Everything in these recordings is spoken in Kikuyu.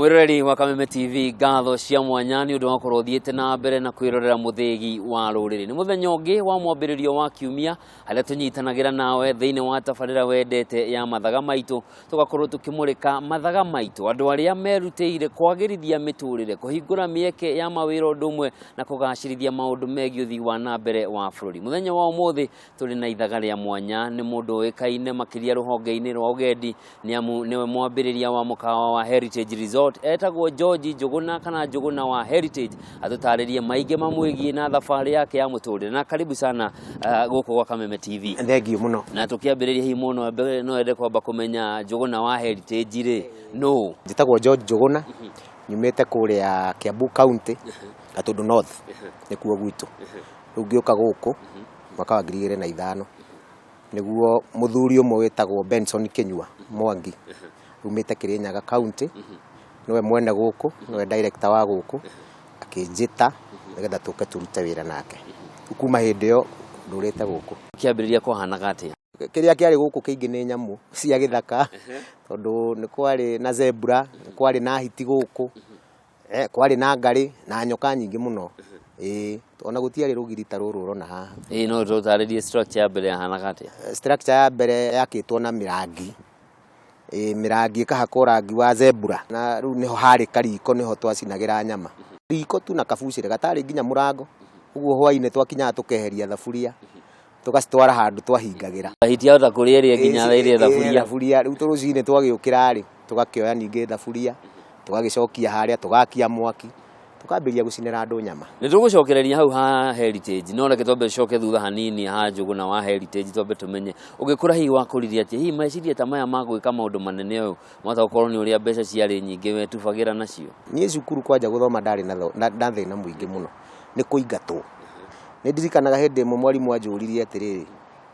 Mwiroreri wa Kameme TV, ngatho cia mwanya nĩ ũndũ wa gũkorwo ũthiĩte na mbere na kwĩrorera Mũthĩgi wa Rũrĩrĩ. Nĩ mũthenya ũngĩ wa mwambĩrĩrio wa kiumia harĩa tũnyitanagĩra nawe thĩinĩ wa tabarĩra wendete ya Mathaga Maitũ, tũgakorwo tũkĩmũrĩka mathaga maitũ, andũ arĩa merutĩire kwagĩrithia mĩtũrĩre, kũhingũra mĩeke ya mawĩra ũndũ ũmwe na kũgacĩrithia maũndũ megiĩ ũthii wa na mbere wa bũrũri. Mũthenya wa ũmũthĩ tũrĩ na ithaga rĩa mwanya, nĩ mũndũ ũĩkaine makĩria rũhonge-inĩ rwa ũgendi nĩ amu nĩwe mwambĩrĩria wa mũkawa wa Heritage Resort, etagwo George Njũgũna kana Njũgũna wa Heritage. Atũtarĩrie maingĩ mamwĩgiĩ na thabarĩ yake ya mũtũrĩre. Na karibu sana gũkũ gwa Kameme TV. Thengiũ mũno. Na tũkĩambĩrĩria, hihi mũno no ende kwamba kũmenya Njũgũna wa Heritage rĩ nũ? Njĩtagwo George Njũgũna, nyumĩte kũrĩa Kiambu County, Gatundu North nĩkuo gwitũ. Rĩu ngĩũka gũkũ mwaka wa 2005, nĩguo mũthuri ũmwe wĩtagwo Benson Kĩnyua Mwangi umĩte Kĩrĩnyaga County, nĩwe mwene gũkũ, nĩwe director wa gũkũ, akĩnjĩta nĩgetha tũke tũrute wĩra nake. Kuma hĩndĩ ĩyo ndũrĩte gũkũ. Kĩambĩrĩria kwahanaga atĩa? Kĩrĩa kĩarĩ gũkũ kĩingĩ nĩ nyamũ cia gĩthaka, tondũ nĩ kwarĩ na zebra, nĩ kwarĩ na hiti gũkũ, kwarĩ na ngarĩ na nyoka nyingĩ mũno. Ĩĩ, ona gũtiarĩ rũgiri ta rũrũ ũrona haha. Ĩĩ, no tũtarĩrie structure ya mbere yahanaga atĩa? Structure ya mbere yakĩtwo na mĩrangi. Ĩĩ, mĩrangi ĩkahakwo rangi wa zebra, na rĩu nĩho harĩ kariko, nĩho twacinagĩra nyama. Riko tu na kabucĩrĩ gatarĩ nginya mũrango, ũguo hwainĩ twakinyaga tũkeheria thaburia, tũgacitwara handũ twahingagĩra. Hiti yahota kũrĩa ĩrĩe nginya ĩrĩe thaburia. Thaburia. Rĩu tũrũcinĩ twagĩũkĩra rĩ, tũgakĩoya ningĩ thaburia, tũgagĩcokia harĩa, tũgakia mwaki, tũkambĩrĩria gũcinĩra andũ nyama. Nĩ tũgũcokereria hau ha Heritage, no reke twambe tũcoke thutha hanini ha Njũgũna wa Heritage, twambe tũmenye ũgĩkũra hihi wakũrire atĩa? Hihi meciria ta maya ma gwĩka maũndũ manene ũyũ mwahota gũkorwo nĩ ũrĩa mbeca ciarĩ nyingĩ wetubagĩra nacio? Niĩ cukuru kwanja gũthoma ndarĩ na thĩna mũingĩ mũno, nĩ kũingatwo. Nĩ ndirikanaga hĩndĩ ĩmwe mwarimũ anjũririe atĩrĩrĩ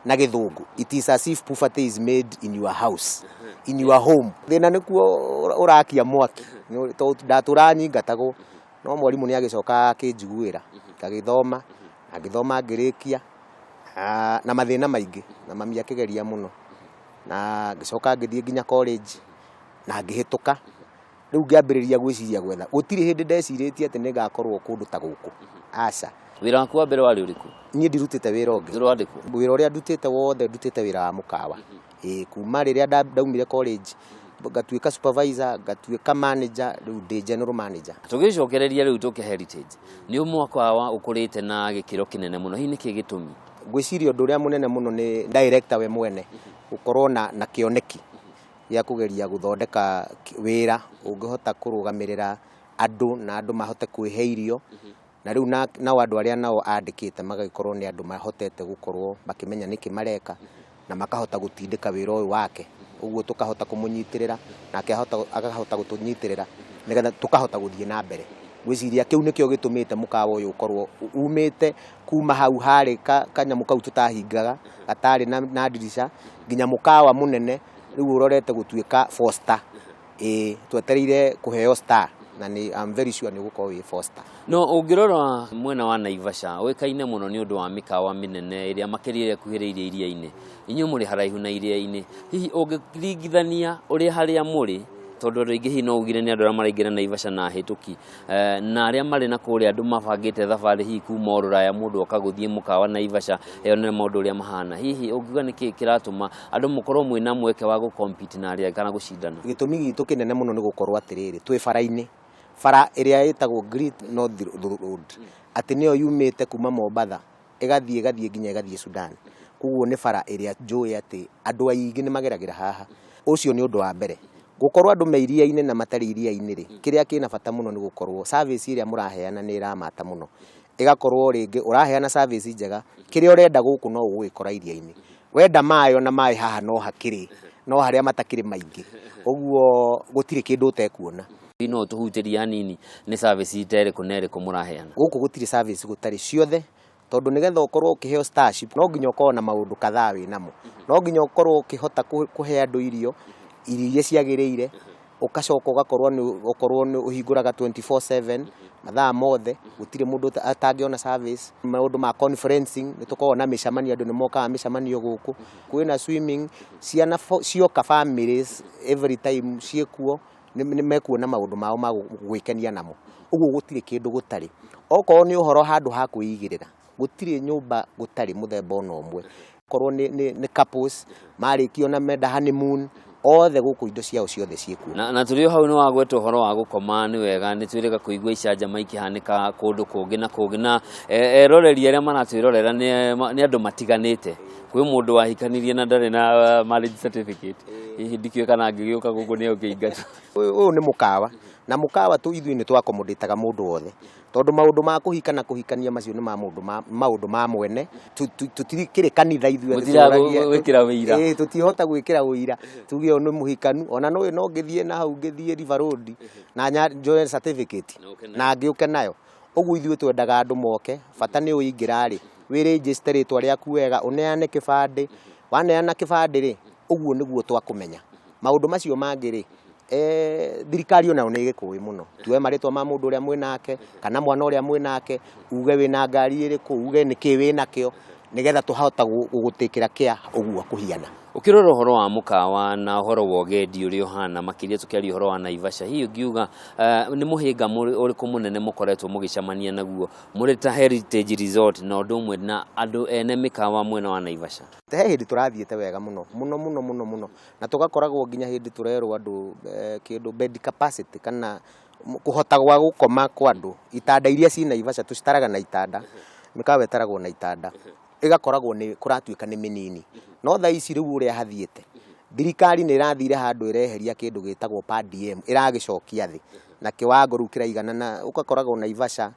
na Gĩthũngũ, "It is as if poverty is made in your house, in your home." Thĩna nĩkuo ũrakia mwaki, tondũ ndatũraga nyingatagwo, no mwarimũ nĩ agĩcoka akĩnjiguĩra, ngagĩthoma, na ngĩthoma ngĩrĩkia na mathĩna maingĩ, na mami akĩgeria mũno, na ngĩcoka ngĩthiĩ nginya college na ngĩhĩtũka. Rĩu ngĩambĩrĩria gwĩciria gwetha, gũtirĩ hĩndĩ ndecirĩtie atĩ nĩ ngakorwo kũndũ ta gũkũ, aca. Wĩra waku wa mbere warĩ ũrĩkũ? Niĩ ndirutĩte wĩra ũngĩ. Ndũrandĩkwo? Wĩra ũrĩa ndutĩte wothe, ndutĩte wĩra wa mũkawa. Ĩĩ, kuma rĩrĩa ndaumire college, ngatuĩka supervisor, ngatuĩka manager, rĩu ndĩ general manager. Tũgĩcokereria rĩu tũke Heritage, nĩ mwaka ũkũrĩte na gĩkĩro kĩnene mũno, hihi nĩkĩ gĩtũmi? Ngwĩciria ũndũ ũrĩa mũnene mũno nĩ director we mwene gũkorwo na kĩoneki gĩa kũgeria gũthondeka wĩra ũngĩhota kũrũgamĩrĩra andũ na andũ mahote kwĩhe irio, na rĩu nao andũ arĩa nao andĩkĩte magagĩkorwo nĩ andũ mahotete gũkorwo makĩmenya nĩkĩ mareka na makahota gũtindĩka wĩra ũyũ wake, ũguo tũkahota kũmũnyitĩrĩra nake akahota gũtũnyitĩrĩra nĩgetha tũkahota gũthiĩ na mbere. Ngwĩciria kĩu nĩkĩo gĩtũmĩte mũkawa ũyũ ũkorwo umĩte kuma hau harĩ kanyamũ kau tũtahingaga gatarĩ na ndirica nginya mũkawa mũnene rĩu ũrorete gũtuĩka four star. Ĩĩ, twetereire kũheo star na nĩ I'm very sure nĩ ũgũkorwo wĩ four star. No ũngĩrora mwena wa Naivasha ũĩkaine mũno nĩ ũndũ wa mĩkawa mĩnene ĩrĩa makĩria ĩrĩa ĩkuhĩrĩirie iria-inĩ. Inyuĩ mũrĩ haraihu na iria-inĩ, hihi ũngĩringithania ũrĩa harĩa mũrĩ, tondũ andũ aingĩ hihi no ugire nĩ andũ arĩa maraingĩra Naivasha na ahĩtũki, na arĩa marĩ na kũrĩa andũ mabangĩte thabarĩ hihi kuma o rũraya, mũndũ oka gũthiĩ mũkawa Naivasha eyonere maũndũ ũrĩa mahana, hihi ũngiuga nĩkĩ kĩratũma andũ mũkorwo mwĩna mweke wa gũ compete na arĩa angĩ kana gũcindana? Gĩtũmi gitũ kĩnene mũno nĩ gũkorwo atĩrĩrĩ, twĩ bara-inĩ, bara ĩrĩa ĩtagwo Great North Road, atĩ nĩyo yumĩte kuma Mombatha ĩgathiĩ ĩgathiĩ nginya ĩgathiĩ Sudan. Koguo nĩ bara ĩrĩa njũĩ atĩ andũ aingĩ nĩ mageragĩra haha. Ũcio nĩ ũndũ wa mbere. Gũkorwo andũ me iria-inĩ na matarĩ iria-inĩ rĩ, kĩrĩa kĩna bata mũno nĩ gũkorwo service ĩrĩa mũraheana nĩ ĩramata mũno. Ĩgakorwo rĩngĩ ũraheana service njega, kĩrĩa ũrenda gũkũ no ũgũgĩkora iria-inĩ. Wenda maĩ, ona maĩ haha no hakĩrĩ, no harĩa matakĩrĩ maingĩ. Ũguo gũtirĩ kĩndũ ũtekuona. No ũtũhutĩrie hanini, nĩ service ta ĩrĩkũ na ĩrĩkũ mũraheana? Gũkũ gũtirĩ service gũtarĩ, ciothe, tondũ nĩgetha ũkorwo ũkĩheo starship no nginya ũkorwo na maũndũ kadhaa wĩ namo. No nginya ũkorwo ũkĩhota kũhe andũ irio, irio iria ciagĩrĩire, ũgacoka ũgakorwo nĩ ũkorwo nĩ ũhingũraga 24/7, mathaa mothe, gũtirĩ mũndũ atangĩona service. Maũndũ ma conferencing, nĩ tũkoragwo na mĩcemanio, andũ nĩ mokaga mĩcemanio gũkũ. Kwĩna swimming, ciana cioka families every time ciĩkuo. Nĩ mekuona maũndũ mao ma gwĩkenia namo. Ũguo gũtirĩ kĩndũ gũtarĩ. Okorwo nĩ ũhoro handũ ha kwĩigĩrĩra, gũtirĩ nyũmba gũtarĩ mũthemba ona ũmwe. Okorwo nĩ couples marĩkia ona menda honeymoon, othe gũkũ indo ciao ciothe ciĩkuo. Na tũrĩ o hau nĩ wagweta ũhoro wa gũkoma, nĩ wega nĩ twĩrĩga kũigua icanjama ikĩhanĩka kũndũ kũngĩ na kũngĩ, na eroreri arĩa maratwĩrorera nĩ andũ matiganĩte. Kwĩ mũndũ wahikanirie na ndarĩ na marriage certificate, hihi ndikĩũĩ kana angĩgĩũka gũkũ nĩ egũkĩingatwo. Ũyũ nĩ mũkawa, na mũkawa tu ithuĩ nĩ tũ accommodate mũndũ wothe, tondũ maũndũ ma kũhika na kũhikania macio nĩ maũndũ ma mwene. Tũtikĩrĩ kanitha ithuĩ atĩ Mũtiraga gwĩkĩra ũira. Ĩĩ, tũtihota gwĩkĩra ũira tuge ũyũ nĩ mũhikanu. Ona no no ngĩthiĩ na hau ngĩthiĩ River Road na njoe certificate na ngĩũke nayo. Ũguo ithuĩ twendaga andũ moke, bata nĩ ũingĩra rĩ, wĩ register rĩtwa rĩaku wega, ũneane kĩbandĩ. Waneana kĩbandĩ rĩ, ũguo nĩguo twakũmenya. Maũndũ macio mangĩ rĩ, thirikari onayo nĩ ĩgĩkũĩ mũno. Tuoe marĩtwa ma mũndũ ũrĩa mwĩnake kana mwana ũrĩa mwĩnake, uge wĩna ngari ĩrĩkũ, uge nĩkĩ wĩnakĩo, nĩgetha tũhota gũgũtĩkĩra kĩa ũguo kũhiana. Ũkĩrora ũhoro wa mũkawa na ũhoro wa ũgendi ũrĩa ũhana, makĩria tũkĩaria ũhoro wa Naivasha, hihi ũngiuga nĩ mũhĩnga ũrĩkũ mũnene mũkoretwo mũgĩcemania naguo mũrĩ ta Heritage Resort na ũndũ ũmwe na andũ ene mĩkawa mwena wa Naivasha? He hĩndĩ tũrathiĩte wega mũno mũno mũno mũno mũno, na tũgakoragwo nginya hĩndĩ tũrerwo andũ kĩndũ bed capacity kana kũhota gwa gũkoma kwa andũ, itanda iria ci Naivasha tũcitaraga na itanda, mĩkawa ĩtaragwo na itanda, ĩgakoragwo nĩ kũratuĩka nĩ mĩnini. No thaa ici rĩu ũrĩa hathiĩte, thirikari nĩ ĩrathire handũ ĩreheria kĩndũ gĩtagwo per diem, ĩragĩcokia thĩ na kĩwango rĩu kĩraigana, na ũgakoragwo Naivasha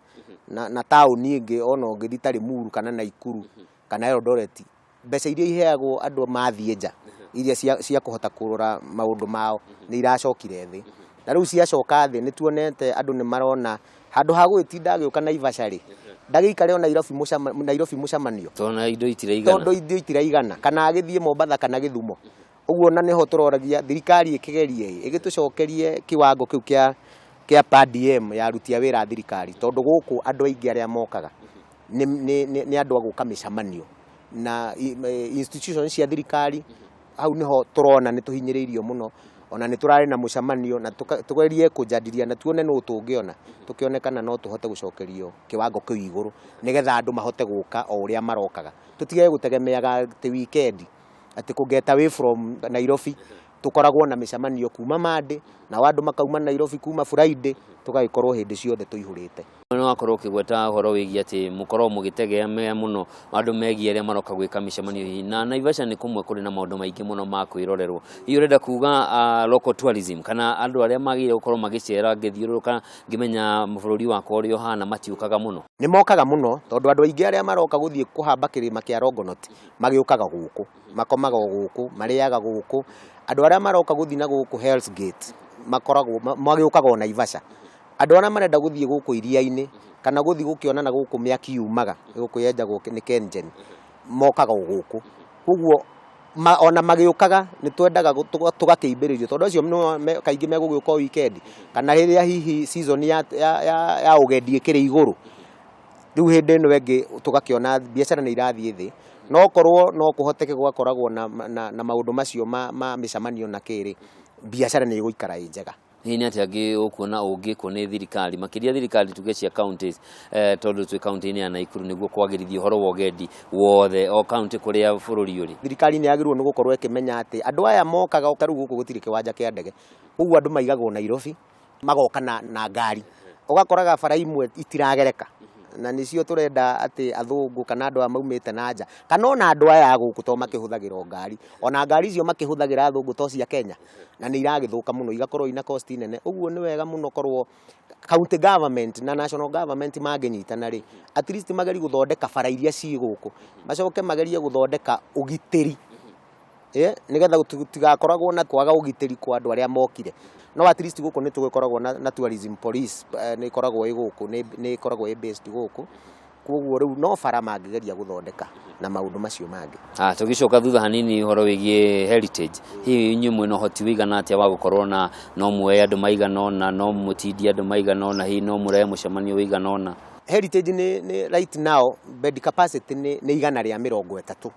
na taũni ĩngĩ ona ũngĩthiĩ ta Limuru kana Nakuru kana Eldoret, mbeca iria iheagwo andũ mathiĩ nja iria cia kũhota kũrora maũndũ mao nĩ iracokire thĩ. Na rĩu ciacoka thĩ, nĩ tuonete andũ nĩ marona handũ ha gũgĩtinda agĩũka Naivasha rĩ, ndagĩikare o Nairobi Nairobi mũcemanio, tondũ indo itiraigana, tondũ indo itiraigana, kana agĩthiĩ Mombatha kana Gĩthumo. Ũguo na nĩho tũroragia thirikari ĩkĩgerie ĩgĩtũcokerie kiwango kĩu kĩa per diem ya aruti a wĩra a thirikari, tondũ gũkũ andũ aingĩ arĩa mokaga nĩ andũ a gũka mĩcemanio na institutions cia thirikari. Hau nĩho tũrona nĩ tũhinyĩrĩirio mũno. Ona nĩ tũrarĩ na mũcemanio na tũgerie kũjadilia na tuone nũ tũngĩona, tũkĩone kana no tũhote gũcokerio kiwango kĩu igũrũ, nĩgetha andũ mahote gũka o ũrĩa marokaga, tũtige gũtegemeaga atĩ weekend atĩ kũ get away from Nairobi. Tũkoragwo na mĩcemanio kuma Monday, nao andũ makauma Nairobi kuma Friday, tũgagĩkorwo hĩndĩ ciothe tũihũrĩte. Nĩ wakorwo ũkĩgweta ũhoro wĩgiĩ atĩ mũkorwo mũgĩtegemea mũno andũ megiĩ arĩa maroka gwĩka mĩcemanio hihi, na Naivasha nĩ kũmwe kũrĩ na maũndũ maingĩ mũno ma kwĩrorerwo. Hihi ũrenda kuga local tourism kana andũ arĩa magĩrĩire gũkorwo magĩcera ngĩthiũrũrũka ngĩmenya bũrũri wakwa ũrĩa ũhana matiũkaga mũno? Nĩ mokaga mũno, tondũ andũ aingĩ arĩa maroka gũthiĩ kũhamba kĩrĩma kĩa Longonot magĩũkaga gũkũ, makomaga o gũkũ, marĩaga gũkũ. Andũ arĩa maroka gũthiĩ na gũkũ Hell's Gate makoragwo magĩũkaga o Naivasha. Andũ arĩa marenda gũthiĩ gũkũ iria-inĩ kana gũthiĩ gũkĩona na gũkũ mĩaki yumaga gũkũ yenjagwo nĩ KenGen mokaga o gũkũ. Koguo ona magĩũkaga nĩ twendaga tũgakĩimbĩrĩrio, tondũ acio kaingĩ megũgĩũka o weekend kana rĩrĩa hihi season ya ũgendi ĩkĩrĩ igũrũ. Rĩu hĩndĩ ĩno ĩngĩ tũgakĩona biacara nĩ irathiĩ thĩ, no korwo no kũhoteke gũgakoragwo na maũndũ macio ma mĩcemanio na kĩrĩ, biacara nĩ ĩgũikara ĩ njega. Hihi nĩ atĩa angĩ ũkuona ũngĩkwo nĩ thirikari, makĩria thirikari tuge cia counties, tondũ twĩ kaunti-inĩ ya Nakuru, nĩguo kwagĩrithia ũhoro wa ũgendi wothe o kaunti kũrĩa bũrũri ũrĩ? Thirikari nĩ yagĩrĩirwo nĩ gũkorwo ĩkĩmenya atĩ andũ aya mokaga, ta rĩu gũkũ gũtirĩ kĩwanja kĩa ndege, ũguo andũ maigagwo Nairobi magoka na ngari, ũgakoraga bara imwe itiragereka, na nĩcio tũrenda atĩ athũngũ kana andũ aya maumĩte na nja kana ona andũ aya a gũkũ, to makĩhũthagĩra o ngari, ona ngari icio makĩhũthagĩra athũngũ to cia Kenya, na nĩ iragĩthũka mũno, igakorwo ina cost nene. Ũguo nĩ wega mũno korwo county government na national government mangĩnyitana rĩ, at least magerie gũthondeka bara iria ciĩ gũkũ, macoke magerie gũthondeka ũgitĩri, nĩgetha gũtigakoragwo na kwaga ũgitĩri kwa andũ arĩa mokire. No at least gũkũ nĩ tũgĩkoragwo na tourism police, nĩ ĩkoragwo ĩ gũkũ, nĩ ĩkoragwo ĩ based gũkũ, koguo rĩu no bara mangĩgeria gũthondeka na maũndũ macio mangĩ. Tũgĩcoka thutha hanini ũhoro wĩgiĩ heritage, hihi inyuĩ mwĩna ũhoti ũigana atĩa wa gũkorwo na no muoye andũ maigana ũna, no mũtindie andũ maigana ũna, hihi no mũrehe mũcemanio ũigana ũna? Heritage nĩ right now bed capacity nĩ 130.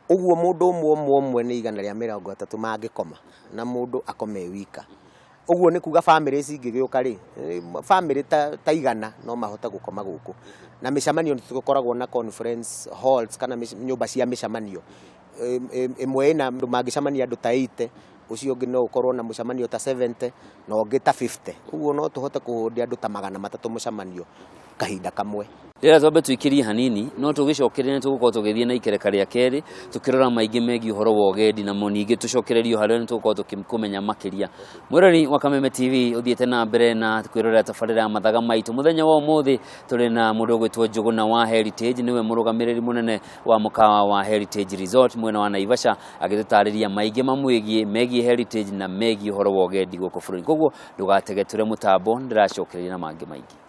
Ũguo mũndũ ũmwe ũmwe ũmwe nĩ 130 mangĩkoma, na mũndũ akome wika. Ũguo nĩ kuga bamĩrĩ cingĩgĩũka rĩ, bamĩrĩ ta 100 no mahote gũkoma gũkũ. Na mĩcemanio nĩ tũkoragwo na conference halls kana nyũmba cia mĩcemanio. Ĩmwe ĩna andũ mangĩcemania andũ ta 80, ũcio ũngĩ no ũkorwo na mũcemanio ta 70 na ũngĩ ta 50. Ũguo no tũhote kũhũndia andũ ta 300 mũcemanio kahinda kamwe. Rĩrĩa twambe tũikĩrie hanini no tũgĩcokereria nĩ tũgũkorwo tũgĩthiĩ na ikereka rĩa kerĩ tũkĩrora maingĩ megiĩ ũhoro wa ũgendi namo ningĩ tũcokererio harĩa nĩ tũgũkorwo tũkĩmenya makĩria. Mwĩroreri wa Kameme TV ũthiĩte na mbere na kwĩrorera tabarĩra ya Mathaga Maitũ. Mũthenya wa ũmũthĩ tũrĩ na mũndũ ũgwĩtwo Njũgũna wa Heritage, nĩwe mũrũgamĩrĩri mũnene wa mũkawa wa Heritage Resort mwena wa Naivasha, agĩtũtarĩria maingĩ mamwĩgiĩ megiĩ Heritage na megiĩ ũhoro wa ũgendi gũkũ bũrũri. Koguo ndũgategetũre mũtambo, nĩndĩracokereria na mangĩ maingĩ.